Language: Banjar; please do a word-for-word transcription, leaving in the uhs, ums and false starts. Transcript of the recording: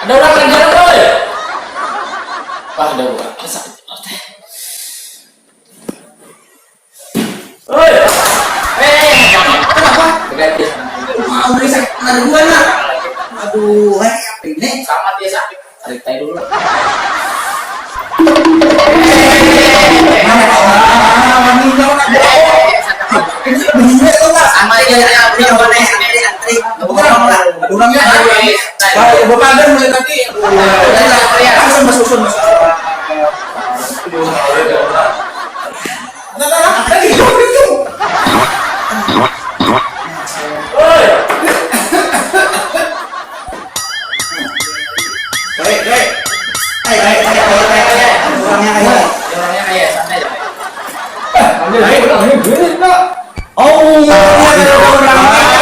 Ada orang lagi, oi. Wah, ada orang. Oi. Eh, kenapa? Ganti. Mau beli sakit, ada dua, nah. Aduh, eh, apa ini? Sama dia sakit. Tarik tai dulu. Mana kau? Mana, mana, mana, mana, mana? Ini bener tuh, Pak. Sama aja, ya, udah, udah, udah, antri. Bukan, Pak. Bukan, ya. Bapak ada mulai tadi. Udah, udah, udah. Langsung, Mas, susun, Mas. Nah, nah, nah, tadi itu, itu. Hei, hei. Hei, hei, hei, hei, hei. Orangnya kaya. Orangnya kaya, santai aja. Hei, orangnya duit, Pak. Oh, iya, iya, iya, orang.